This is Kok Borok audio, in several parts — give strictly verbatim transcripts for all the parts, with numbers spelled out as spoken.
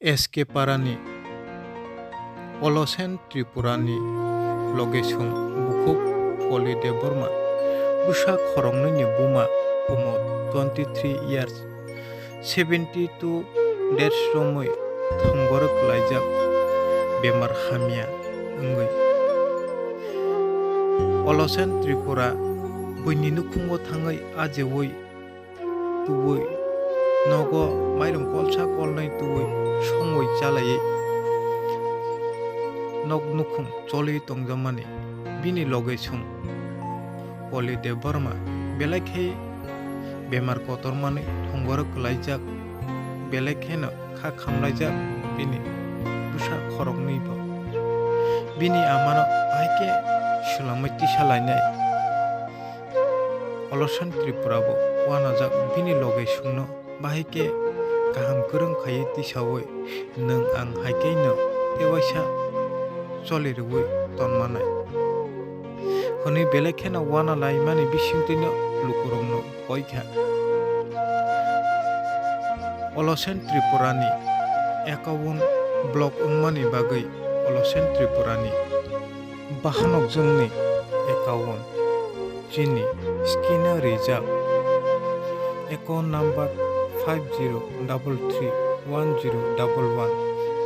S K Parani, Olosen Tripurani logesong bukhuk Koli Debbarma, bwsa khoroknwini buma, umor twenty three years, seventy two days romwi thwngborok kwlaijak bemar hamya wngwi. Olosen Tripura buini nukhungo thangwi ajeui tuui, nogo mairum kolsa kolnwi tuui songwi chalaiwi nok nukhung choli tongjakmani bini logesong Koli Debbarma belai khe bemar kotormani thwngborok kwlaijak, belai kheno kha khamlaijak bini bwsa khoroknwibo. Bini amano bahai khe swlangwi tisa lainai. Olosen Tripura bo uanajak bini logesongno bahai khe kaham kwrwng khaiwi tisaui, "Nwng ang hai khe no tewaisa choli rwui tonmanai," hwnwi belai kheno uana laimani bisingtwino lukurokno koi kha. Olosen Tripurani account block wngmani bagwi Olosen Tripurani bahanokjwngni account chini screen-o rijak account number five zero double three one zero double one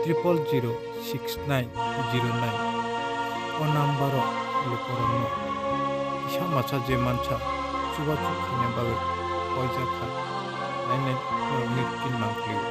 triple zero six nine zero nine. O number-o lukurokno kisa masa je mansa chubachu khaina bagwi koijak kha, nai nai borokni tin mangpli-o.